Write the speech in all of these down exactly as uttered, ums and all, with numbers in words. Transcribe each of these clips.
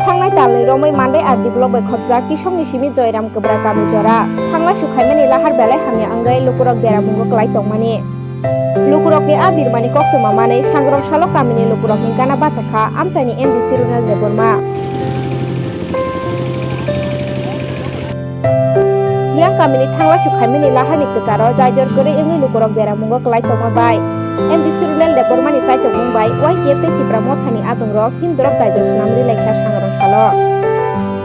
Thangnai talni romwi Mandai R D block bai khopjak Kisongni simi Joyram Kwbra kami jora. Thanglaisu khaimani lahar belai hamya wngwi lukurok deramungo kwlai tongmani. Lukurokni a birmani koktwma manwi sangrong salo kamini lukurokni gana bachakha amchaini M D C Ronel Debbarma. Yang kamini thanglaisu khaimani laharni kwcharo jaijor kwrwi wngwi lukurok deramungo kwlai tongma bai M D C Ronel Debbarmani chaitokmung bai Y T F tei Tipra Mothani adongrok himdorop jaijor swnam ri laikha sangrong salo.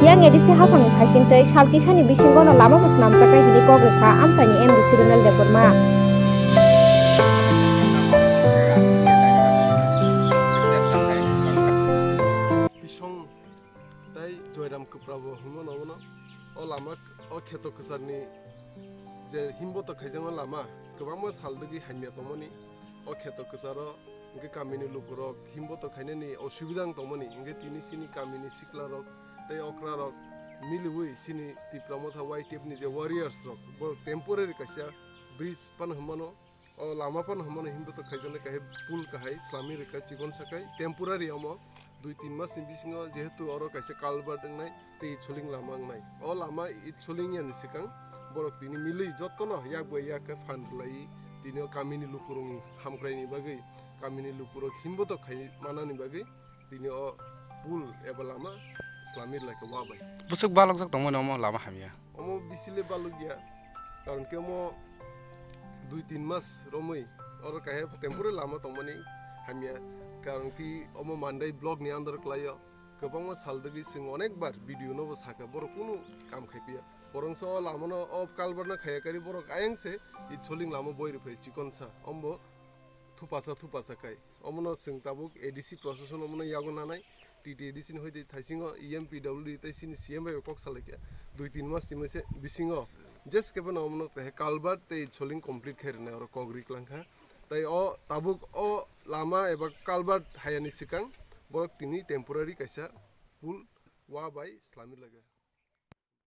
Yang A D C haphangni phaisingtwi sal kisani bisingono lamabo swnamjaknai hwnwi kok rwkha amchaini M D C Ronel Debbarma. Kisong tei Joyram Kwprabo hwnmano bono. O lama, o kheto kwcharni je himboto khaijakma lama kwbangma sal dwgwi hamya tongmani. O kheto kwcharo hwnkhe kamini lukurok himboto khainani osubida wng tongmani, hwnkhe tini chini kamini siklarok tei okrarok miliwi chini Tipra Motha Y T F ni je warriors rok, borok temporary kaisa bridge phano hwnmano. O lama phano hwnmano himboto khaijaknai, kahai pool kahai slamwi rwkha chikon sakai temporary omo. Dui tin masni bisingo jehetu oro kaisa culvert wngnai tei itsoling lama wngnai. O lama itsoling yani swkang borok tini milwi jotono yak bai yak khe phan rwlaiwi tini o kamini lukurokni hamkraini bagwi, kamini lukurok himboto khai manani bagwi tini o pool eba lama slamwi rwlaikha wa bai. Bwswk balokjak tongmani omo lama hamya? Omo bisi le balokya, karon khe omo dui tin mas romwi oro kahai temporary lama tongmani hamya, karon khe omo Mandai block ni under kwlaio. Kwbangma sal dwgwi chwng onek bar video no bo sakha, borok kunu kam khaipiya. Borongsa o lama no, o culvert no khaiya kari borok ayang se itsoling lama boi rwphai chikon sa, ombo thupasa thupasa khai. Omono chwng tabuk A D C proshashan omono yago nanai, T T A D C ni hoite thaisingo E M P W D tei chini C M bai kok salaikha. Dui tin mas ni mese bisingo jeskhe phano omono kahai culvert tei itsoling complete khai rwnai oro kok ri klangkha. Tei o tabuk o lama eba culvert hayani swkang borok tini temporary kaisa pool wa bai slamwi laga.